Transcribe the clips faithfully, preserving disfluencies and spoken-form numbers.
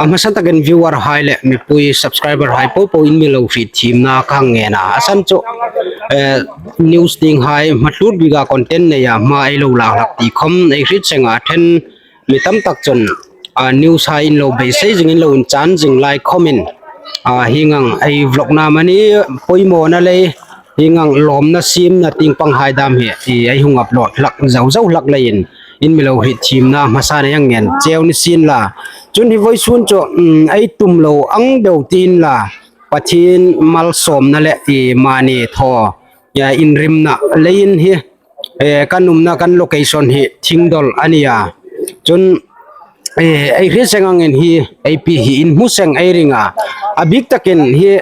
A hmasa takin viewer hai le mipui subscriber hai popo in mi lo hriet thiemna ka ngen a. A san chu, eh, news tieng hai hma tlut bika content nei a hma ei lo lak hlak ti khom ei hriet seng a, then mi tam tak chun, ah, news hai in lo beisei zing, in lo inchan zing lai khomin, ah, hieng ang ei vlog na mani poimawna lei, hieng ang lawmna siemna tieng pang hai dam hi, i, ei hung upload hlak zau zau hlak leiin, in mi lo hriet thiemna hmasa nei ang ngen cheu ni sien la. Chun hi vawisun chu, um, ei tum lo ang deu tiin la, Pathien malsawmna le, i, mani thaw, ya, inrimna leiin hi, eh, kan umna kan location hi Thingdol a ni a. Chun, eh, ei hriet seng angin hi, ei pi hi in hmu seng ei ring a. A bik takin hi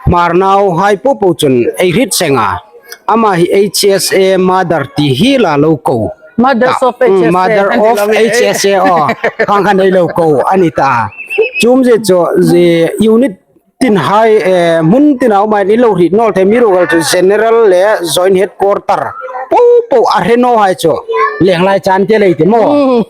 Hmar nau hai popo chun ei hriet seng a. Ama hi H S A mother ti hi la lo ko. Mothers of Mm, H S A, mother kan ti of lo mi. H S A, oh, khang khan ei lo ko a ni ta. Chum zie chu, zie unit tin hai, eh, hmun tin au mai ni lo hriet naw thei mi rugal chu general le joint headquarter popo a hre naw hai chu leng lai chan te lei ti maw. Mm.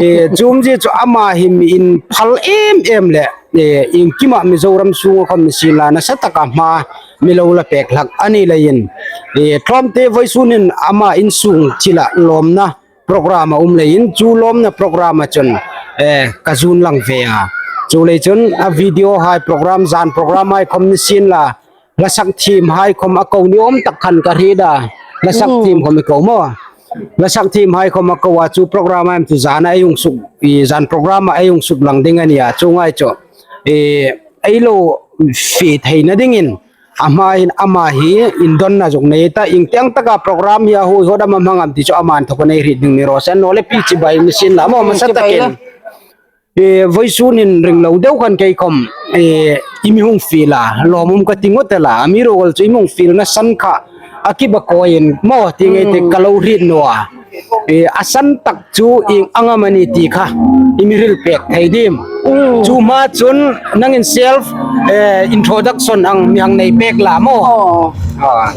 Eh, chum zie chu ama hi mi inphal em em le, eh, iengkima Mizoram sunga khom mi sien la nasa taka hma mi lo la pek hlak a ni leiin, eh, tlawmte vawisun hin ama insung thila lawmna program a um leiin chu lawmna program a chun, eh, ka zun lang ve a. Chu lei chun a video hai program, zan program hai khom ni sien la, la sak thiem hai khom a ko ni awm tak khan ka hriet a. La sak Mm. thiem khom i ko maw. La sak thiem hai khom a ko a, chu program a em chu zan a ei hung suk, i, zan program a ei hung suk lang ding a ni a. Chu ngai chu, i, ei lo fe theina dingin a hmain ama hi indonna zuk nei ta, ieng tieng taka program hi a hui hot am a hmang am ti chu ama inthawk a nei hriet ding ni raw se, naw le pi chibai ni sien la maw, Mm, hmasa chibai takin. la. E, vawisun hin ring lo deu khan kei khom, e, i mi hung fiel a, lawmum ka ti ngawt el a, amiruokchu i mi hung fielna san kha a kiba kawiin maw ti ngei ti Mm. ka lo hriet naw a. E, a san tak chu ieng ang am a ni ti kha i mi hril pek thei dim. Mm. Chu hma chun nangin self, eh, introduction ang mi hang nei pek la maw. Oh. Ah.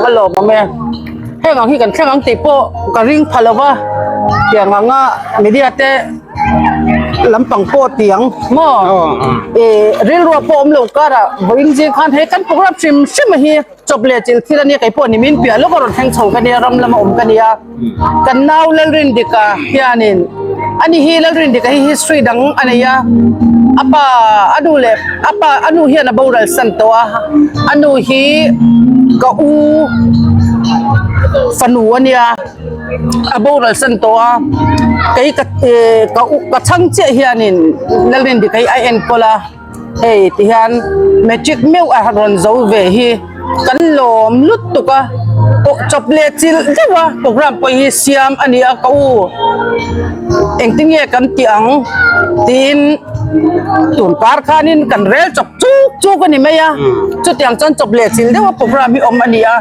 A lawm am e. Heng ang hi kan thleng ang ti pawh ka ring pha lo va. Tieng anga media te lampang pawh tieng maw. Oh, oh. E, rilrua pawh awm lo kara, vawiin zing khan he kan program hrim hrim a hi. Chawp le chil thil a ni, kei pawh ni min pia lo ka rawn thleng chho ka nia, ram lama awm ka nia. Kan nau Lalrindika hianin, ani hi Lalrindika hi history dang a nei a. A pa, a nu le, a pa, a nu hian a boral san tawh a. A nu hi ka u fanu a nia. A boral san tawh a. Kei ka, eh, ka u, ka chhang chiah hianin Lalrindika hi a enkawl a. Hei, ti hian matric meu a rawn zo ve hi kan lawm lutuk a. Aw, chawp le chil deuh a, program pawh hi siam a ni a, ka u. Engtin nge kan ti ang? Tiin tun kar khanin kan rel chawp chuk chuk a ni mai a. Hmm. Chutiang chuan chawp le chil deuh a program hi awm a ni a.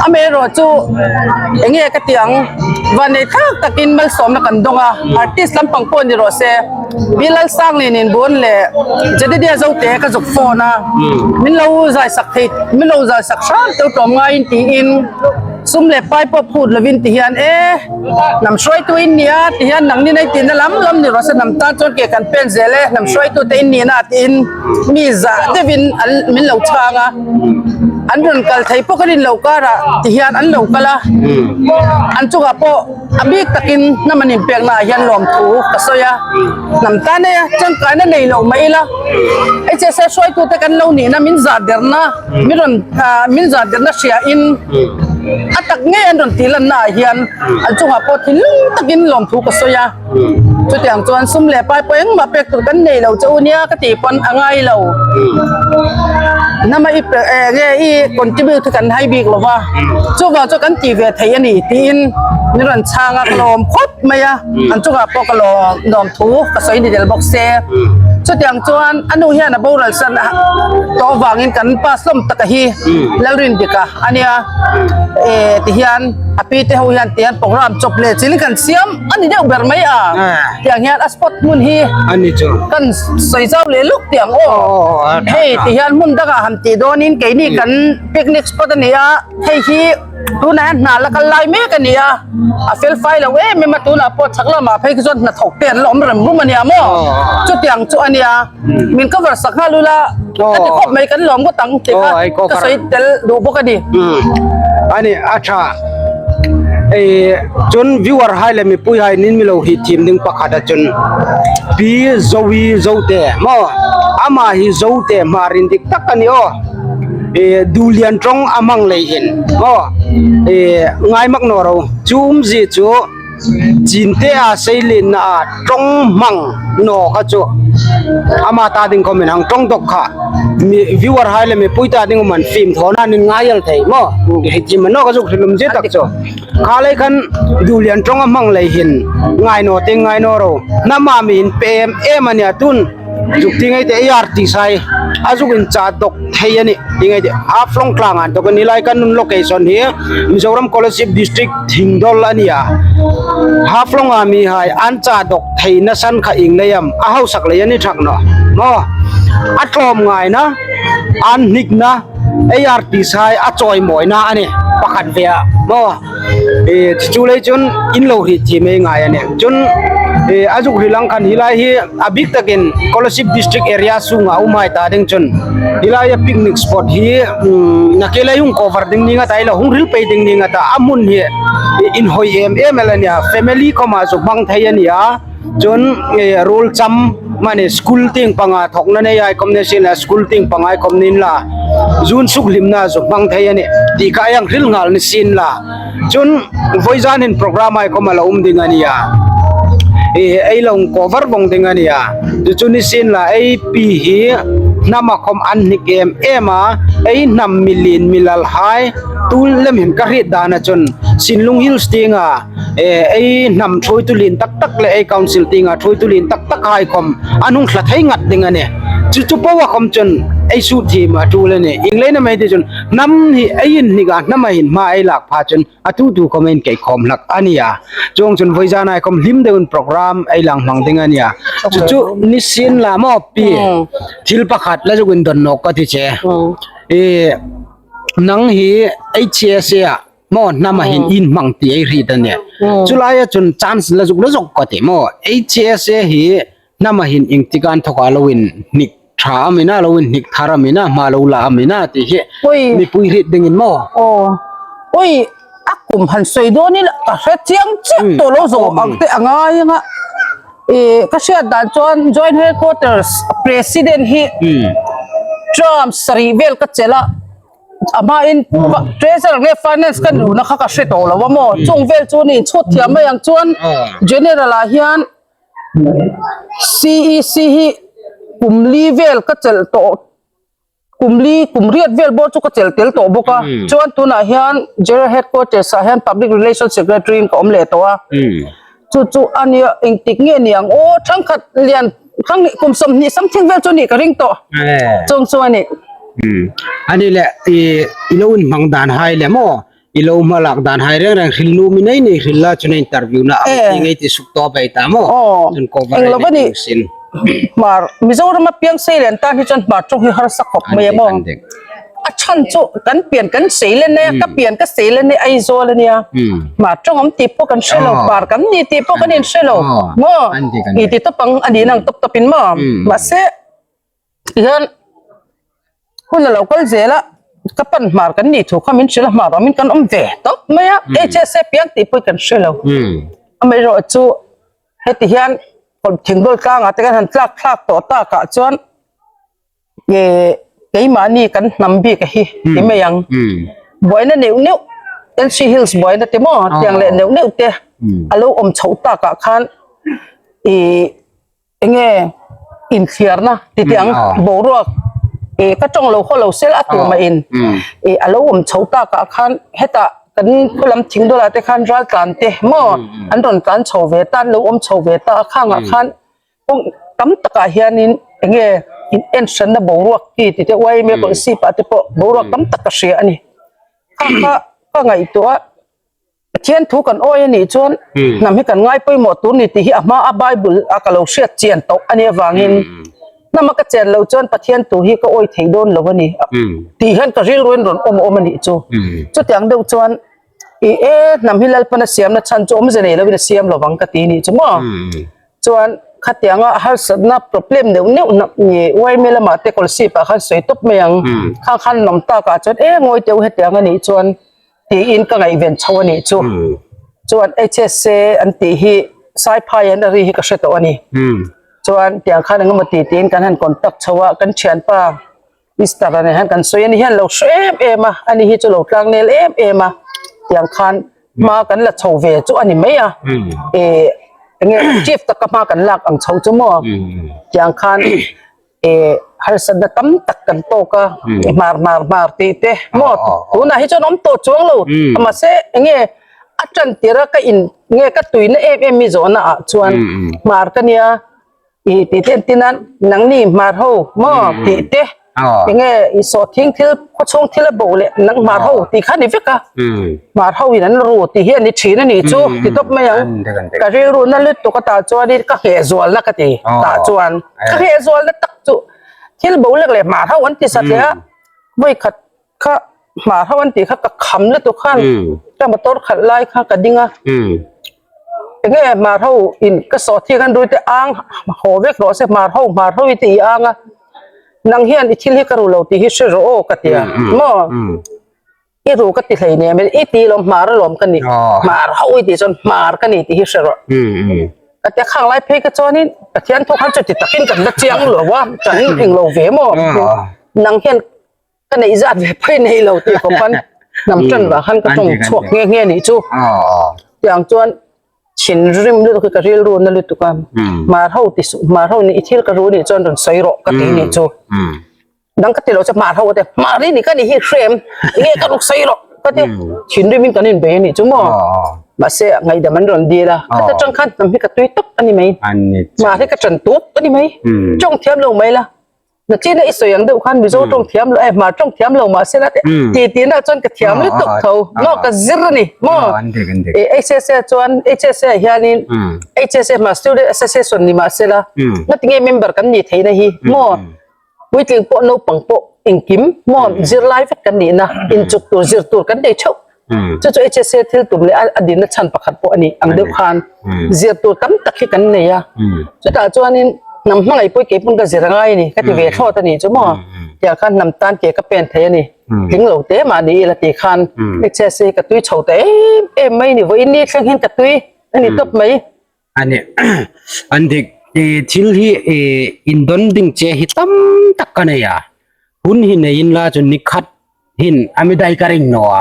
Amaherawhchu, eng nge ka ti ang, vannei thlak takin malsawmna kan dawng a, artist lampang pawh ni rawh se, Pi Lalsanglien Inbuon le Jedidia Zote ka zuk phone a, Hmm. min lo zaisak thei, min lo zaisak hram teuh tawm ngaiin tiin, sum le pai pawh phut lovin ti hian, e, hnam hruaitu in ni a, ti hian nangni nei tihna lam lam ni rawh se, hnam tan chuan ke kan pen zel e, hnam hruaitu te in ni na, tiin mi zah deuhin an, min lo chhang a. An rawn kal thei pawh ka rin lo kar a, ti hian an lo kal a. Hmm. An chungah pawh a bik takin hnam an inpeknaah hian lawmthu ka sawi a. Hmm. Hnam tan e, changkaina nei lo mah ila. H S A hruaitute kan lo nihna min zahderna, Hmm. min rawn, ah, min zahderna hriain, Hmm. a tak ngei an rawn tihlannaah hian, Hmm. an chungah pawh thinlung takin lawmthu ka sawi a. Hmm. Chutiang chuan sum le pai pawh engmah pek tur kan nei lo che u nia ka tih pawn a ngai lo. Hmm. Hnama i pe-, eh, nge i contribute kan hai bik lo va. Hmm. Chuvang chu kan ti ve thei a ni tiin min rawn chhang a, ka lawm khawp mai a. Hmm. An chungah pawh ka lawm, lawmthu ka sawi ni del bawk se. Hmm. Chutiang chuan a nu hian a boral san a, tawh vangin kan pa hlawm tak a hi. Hmm. Lalrindika a nia. Hmm. Eh, ti hian a pi te ho hian tian program chawp le chilin kan siam a ni deuh ber mai a. Ah. Tiang hian a spot hmun hi a ni chu. Kan sawi zau leh lawk tiang aw. Oh, oh, oh, ah, hei, ah. Ti hian hmun dangah han tih dawnin keini Hmm. kan picnic spot a ni a. Hei hi Tuna hna la kal lai mek a nia. A fel fai lo em em a, tuna pawh chak lama phei chu hna thawk te an la awm rem rum a nia maw. Chutiang chu a nia. Min cover sak nghal u la. Ka ti khawp mai, kan lawm ka tang ti kha. Ka sawi tel duh bawk a ni. A ni a ṭha. Ei, chun viewer hai le mipui hai nin mi lo hrietthiem ding pakhat a chun, Pi Zoe Zote maw, ama hi Zote hmar indik tak a ni aw. E, Dulian ṭawng a hmang lei hin maw, e, ngai mak naw ro. Chu umzie chu Chinte a seilienna a ṭawng hmang naw kha chu ama ta ding comment hang ṭawng dawk kha. Mi viewer hai le mipui ta ding um an fim thawna nin ngai el thei maw. Hei ti man naw ka zuk hril umzie tak chu. Kha lei khan Dulian ṭawng a hmang lei hin ngai naw te ngai naw ro. Hnama mi inpe em em a nia tun. Zuk ti ngei te A R T sai a zuk incha dawk thei a ni. Ti ngei te Haflong tlanga inthawk a ni lai kan nun location hi Mizoram Kolasib District Thingdol a nia. Haflonga mihai an cha dawk theina san kha ieng lei am a hausak lei a ni thak naw. Maw, a tlawmngaina, an hnikna, A R T sai a chawimawina a ni pakhat ve a. Maw, e, chu chu lei chun in lo hrietthiem ei ngai a ni. Chun, e, a zuk hril ang khan hi lai hi a bik takin Kolasib District area sunga um hai ta ding chun hi lai a picnic spot hi, um, na ke lai hung cover ding ning a ta, ei lo hung hril pei ding ning a ta, a hmun hi, e, inhawi em em el a nia, family khawma zuk hmang thei a nia. Chun, e, ruolṭha mani school tieng panga thawkna nei hai khawm ni sien la, school tieng panga hai khawm ni inla, zun sukhlimna zuk hmang thei a ni ti kha ei hang hril nghal ni sien la. Chun vawizan hin program hai khawm a lo um ding a nia. E, ei lo cover vawng ding a nia. Chu chu ni sien la, ei pi hi hnama khawm an hnik em em a, ei hnam mi lien mi lal hai tul lem hin ka hriet dan a chun Sinlung Hills tienga, e, ei hnam ṭhuoitu lien tak tak le ei council tienga ṭhuoitu lien tak tak hai khawm an hung thla thei ngat ding a ni. Chu chu po a khawm chun ei suk thiem a ṭul a ni. Ieng leiin am ei ti chun hnam hi ei inhnik a, hnama hin hma ei lak pha chun a tu tu khawm ei kei khawm hlak a nia. Chuong chun vawizan hai khawm hlim deuin program ei la hmang ding a nia. Chu chu ni sien la maw pi. Hmm. Thil pakhat la zuk indon nawk ka ti che. Hmm. E, nang hi H S A a maw, hnama hin in hmang ti ei hriet a nih. Hmm. Chu laia chun chance la zuk la zuk ka ti maw. H S A hi hnama hin ieng tika inthawka lo inhnik ṭha am ina, lo inhnik thar am ina, hma lo la am ina ti hi mipui hriet dingin maw. Aw. Ui, a kum han sawi dawn ila ka hre chiang chiang tawh lo zawng ang te a ngai anga. E, ka hriat dan chuan Joint Headquarters President hi term sari vel ka chel a. Ama in treasurer nge finance ka nuna kha ka hre tawh lo a maw. Chung vel chu ni chhut thiam mai ang chuan general ah hian C E C hi kum li vel ka chel tawh, kum li, kum riat vel bawr chu ka chel tel tawh bawk a. Chuan tunah hian General Headquarters ah hian Public Relations Secretary in ka awm leh tawh a. Chu chu a nia, engtik nge ni ang aw, ṭhangkhat lian, ṭhang kum sawmhnih something vel chu ni ka ring tawh. Chuong chu a ni. A ni le, i, i lo inhmang dan hai le maw? I lo hmalak dan hai reng reng hril nuom i nei nei hril la, chun interview na ang ti ngei ti suk tawp ei ta maw? Aw, chun cover eng lo a ni. Sin. Hmar, Mizoram apiang seilian tan hi chuan Hmar ṭawng hi harsa khawp mai a maw? A chhan chu kan pian kan sei le ne, ka pian ka sei le ne, Aizawl a nia. Hmar ṭawng awm tih pawh kan hre lo, Hmar kan ni tih pawh kan inhre lo. Maw? I ti tawp ang a ni nang tawp tawpin maw? Mahse, Tihian, hun a lo kal zel a, ka pan Hmar kan nih thu kha min hrilh a, Hmar min kan awm ve tawp mai a, H S A piang tih pawh kan hre lo. Amaherawhchu, heti hian, Thingdol tlangah te kan han tlak thlak tawh takah chuan, e, keimahni kan hnam bik a hi, ti mai ang. Buaina neuh neuh, N C Hills buaina te maw, tiang leh neuh neuh te, a lo awm chhoh takah khan, i, enge inthliarna ti tiang boruak, e, ka ṭawng lo haw lo sela a tumahin, e, a lo awm chho takah khan heta kan khualam Thingdola te khan Raltlan te maw, an rawn tlan chho ve ta, an lo awm chho ve ta a khangah khan kawng tam takah hianin enge in enhranna boruak ki ti te, Y M A kawlsipah te pawh boruak tam tak ka hria a ni. Kha, kha, ka ngaihtuah a, Pathian thu kan awi a nih chuan, hnam hi kan ngai pawimawh tur ni tih hi a hma a Bible a ka lo hriat chian tawh a nih avangin, hnama ka chen loh chuan Pathian thu hi ka awi thei dawn lo a ni. Tih hian ka rilruin rawn awm awm a nih chu. Chutiang deuh chuan, I e, hnam hi Lalpan a siamna chhan chu awmze nei loin a siam lo vang ka ti ni chu maw. Chuan khatianga harsatna problem neuh neuh hnam ni Y M A lama te Kolasib-a khan sawi tawp mai ang. Khang khan nawm takah chuan e ngawi teh u hetiang a nih chuan tiin ka ngaihven chho a nih chu. Chuan H S A an tih hi Saiphai an a ri hi ka hre tawh a ni. Chuan tiang khan engemaw ti tiin kan han contact chho a, kan ṭhianpa Mister-a nen han kan sawi a ni hian lo hre em em a, ani hi chu lo tlangnel em em a. Tiang khan hma kan la chho ve chu a ni mai a. E, enge chief taka hma kan lak ang chho chu maw. Tiang khan e, harsatna tam tak kan tawk a, hmar, hmar, hmar tih te maw. Tunah hi chuan awm tawh chuang lo. A mahse, enge a ṭan tirah ka in, nge ka tuina em em mi zawhna ah chuan hmar ka nia. I tih te an ti nan, nangni hmar ho maw tih te. Enge i sawhthing thil, khawchhung thil a bo leh nang hmar ho tih kha ni vek a. Hmar ho in an ru tih hi a ni ṭhin a ni chu, ti tawp mai ang. Ka rilru na lutuk a tah chuan ka heh zualna ka ti tah chuan. Ka heh zualna tak chu thil bo lek leh hmar ho an ti zat leh a. Voi khat kha hmar ho an tih kha ka kham lutuk khan ka motor khalh lai kha ka ding a. Enge hmar ho in ka sawhthing an ru te ang haw vek rawh se, hmar ho, hmar ho i ti i ang a. Nang hian i thil hi ka ru lo tih hi hre rawh aw ka ti a. Maw? I ru ka ti hlei nem, i ti lawm hmar alawm ka ni. Hmar ho i ti chuan hmar ka ni tih hi hre rawh. Ka ti a, khang lai phei kha chuanin Pathian thu khan chuti takin kan la chiang lo a, kan eng lo ve maw? Nang hian ka neih zat ve phei nei lo tih khawp khan hnam ṭan vang khan ka ṭawng chhuak nghe nghe nih chu. Tiang chuan thinrim lutuk hi ka rilru na lutuk a. Hmar ho ti suh, hmar ho ni, i thil ka ru nih chuan rawn sawi rawh ka ti nih chu. Dang ka ti lo chu hmar ho te, hmar hi ni ka ni hi hre em, nge ka ru sawi rawh ka ti. Thinrimin kan inbei a nih chu maw? Mahse, ngaihdam an rawn dil a. Khata ṭang khan hnam hi ka tui tawp a ni mai. Hmar hi ka ṭan tup a ni mai. Ṭawng thiam lo mai la. Na tina i sawi ang deuh khan Mizo ṭawng thiam lo, eh, Hmar ṭawng thiam lo mah sela te. Ti tina chuan ka thiam lutuk tho. Maw ka zir a ni. Maw. E, H S A chuan, H S A hianin, H S A Hmar Student Association ni mah sela. Ngatinge member kan ni theina hi. Maw. Puitling pawh naupang pawh engkim. Maw. Zir lai vek kan nihna. Inchuk tur, zir tur kan nei theuh. Chu chu H S A thil tum leh a, a dinna chhan pakhat pawh a ni ang deuh khan. Zir tur tam tak hi kan nei a. Chutah chuanin hnam hmangaih pawh kei pawhin ka zir a ngai a ni, ka ti ve thlawt a ni chu maw. Tiang khan hnam tan ke ka pen thei a ni. Tling lo te mah ni ila ti khan. H S A ka tui chho ta em em mai ni, vawiin ni thleng hian ka tui a ni tawp mai. A ni, an dik, e, thil hi, e, indon ding che hi tam tak ka nei a. Hun hi nei inla chu ni khat hin a mi dai ka ring naw a.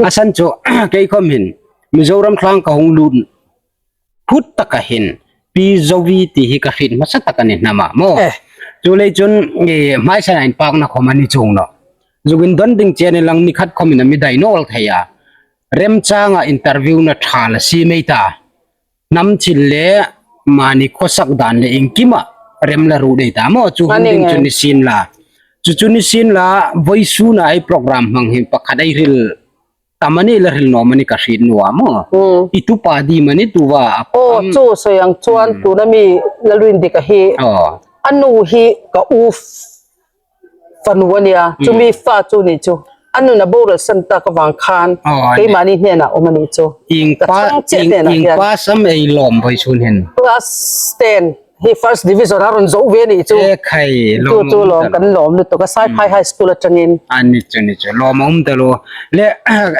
A san chu, kei khawm hin, Mizoram tlang ka hung lut phut taka hin, Pi Zovi ti hi ka hriet hmasa tak a ni hnama, maw. Eh. Chuleiin chun, e, hmaisana inpakna khawm a ni chuong naw. Zuk indon ding che a ni lang ni khat khawmin a mi dai naw thei a. Remchanga interview-na ṭha la si mai ta. Hnam thil le mani khawsak dan le iengkima rem la ru dei ta maw, chu hun ding chu ni sin la. Chu chu ni sin la, vawisuna ei program hmang hi pakhat ei hril tam a ni la, hril nawm a ni ka hriet naw a maw. I tupa di mani tuva a chu sawi ang chuan tuna mi Lalrindik a hi. A nu hi ka u fanu a nia, chumi fa chu ni chu. A nuna boral san tak avang khan, keimahni hnena awm a ni chu. Ieng pa, ieng pa sam ei lawm vawisun hin. Class ten, hi first division a rawn zo ve ni chu. E khai, chu lawm chu lawm kan lawm lutuk a, Saiphai High School aṭangin. A ni chu, ni chu, lawm a um ta lo. Le,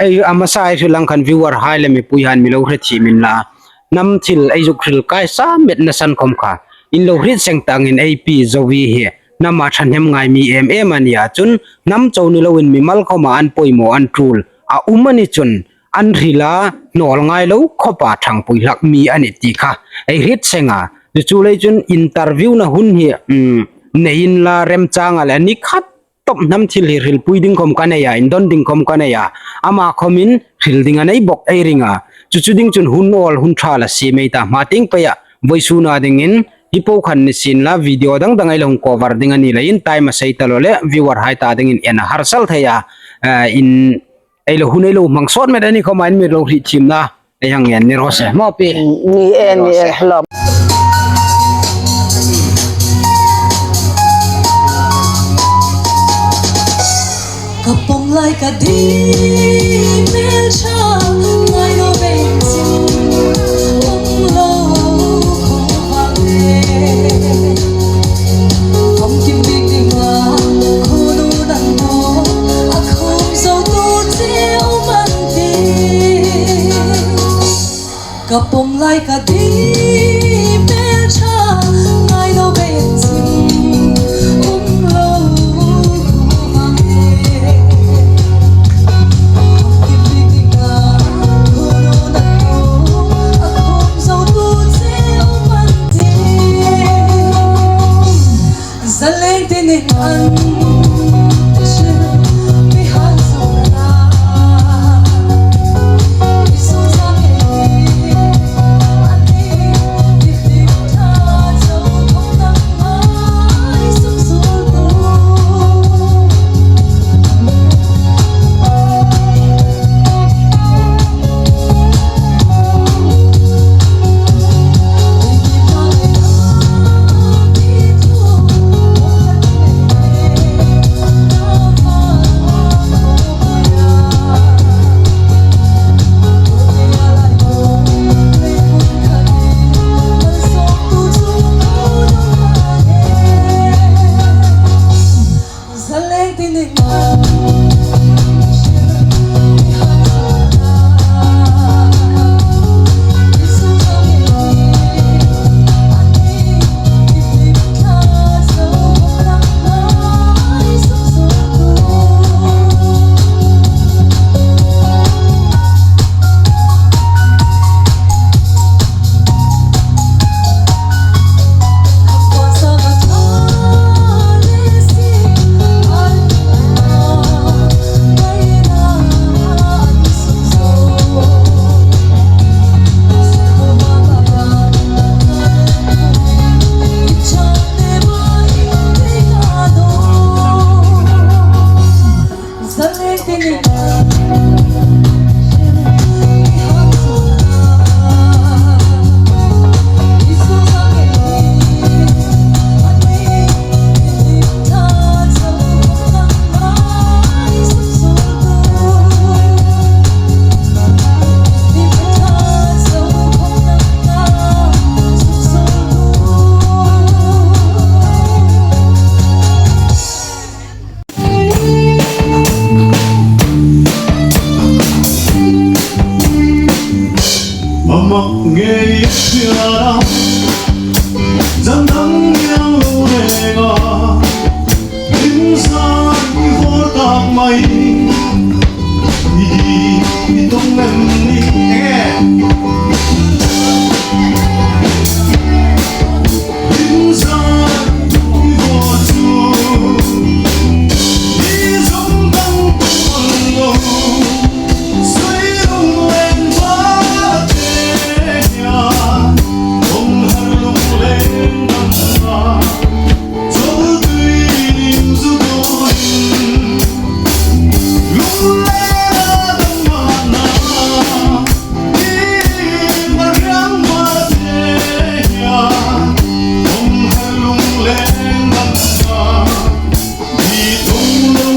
ei, a hmasa ei hril ang khan viewer hai le mipui han mi lo hre thim inla. Hnam thil ei zuk hril kai sa metna san khawm kha. In lo hriet seng tangin ei Pi Zovi hi. Hnama ṭhahnem ngai mi em em a nia chun, hnam chau ni loin mimal khawma an poimaw an tul a um a ni chun, an hrila hnawl ngai lo khawpa ṭhangpui hlak mi a ni ti kha ei hriet seng a. Chu chu lei chun interview-na hun hi, um, nei inla remchanga le ni khat tawp hnam thil hi hrilpui ding khawm ka nei a, indon ding khawm ka nei a, ama khawmin hril ding a nei bawk ei ring a. Chu chu ding chun hun awl hun ṭha la si mai ta, hma tieng peia vawisuna dingin hi po khan ni sin la, video dang dang ei lo hung cover ding a ni leiin, time a sei ta lo le, viewer hai ta dingin en a harsal thei a, eh, in ei lo hun ei lo hmang sawt met a ni khawma in mi lo hriet thim na ei hang en ni raw se. Maw Pi? Ni e, ni e, lawm. Ka pawm Lai ka di hmel ṭha, ngai lo ve chim, um lo khawm vang le. Famkim bik dinga, khuonu nang bu, a khum zo tu che um an ti. Ka pawm lai ka di hmel ṭha, ngai lo ve chim, um lo khawm vang le. Famkim bik dinga, khuonu nang bu, a khum zo tu che um an ti. Zaleng tinin an ṭhil mi hang zuk la. Isu zang ei an ei, i hlim ṭha zo khawm nang mai suk zuk tu. A mak ngei a ṭhiana, zan dang ngiang lo renga, hlim zan i vawr tak mai, i di i dong em ni e. Hlim zan i vawr chu, i zong dang pawng lo. Sui lungleng va te hian, kawng har lungleng dam a, chawltui ning zu dawnin, lungleng a dam a na, i ma riang va te hian, kawng har lungleng dam a. Ni tawng lo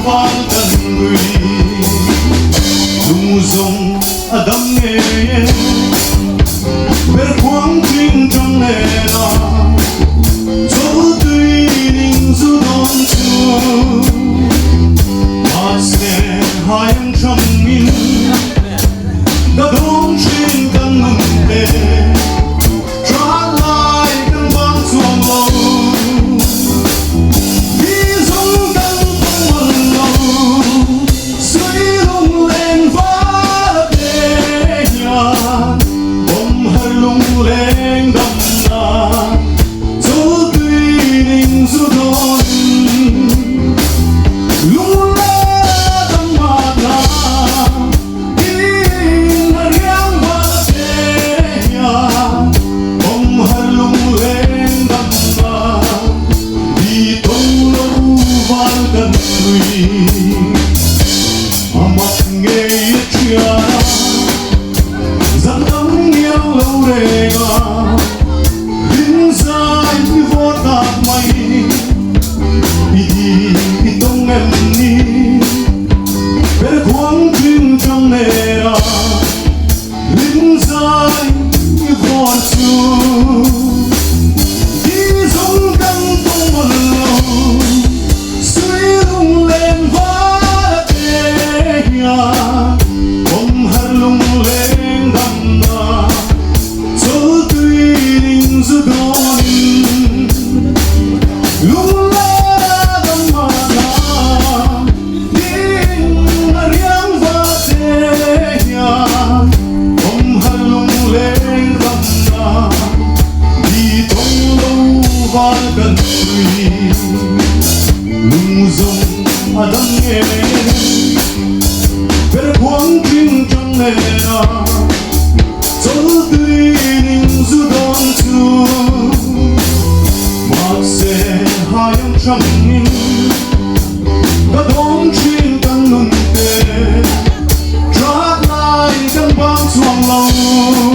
vang kan nui, lung zawng a dam ngei e. Ber khuang ṭing ṭang nena, chawltui ning zu dawn chu, a se hai ang ṭhangin, ka dawng ṭhin kan nun te. Ṭhalai kan vang chuang lo, mi zong kan pawng lo, sui lungleng va te hian, kawng har lungleng dam a, chawltui ning zu dawn, lungleng dam a na. Tin a riang va te hian, kawng har lungleng dam a, ni tawng lo vang kan nui. A mak ngei a ṭhiana, zan dang ngiang lo renga, hlim zan i vawr tak mai, i di i dong em ni. Hlinzai i vawr chu, i zong kan tung lo, sui lungleng vara te hia, kawmhar lungleng damna, chawltui ning zu dawnin, lungleng damna, ding a riang va te hia, kawmhar lungleng damna, di tong lo va kan tui, lung zong a dam nge, ber khuang tring tang nge na, chawltui ning zu dawn chu, makse hai ang changin, ka dawng thin kan nun te, ṭhat lai kan bang chuang lo.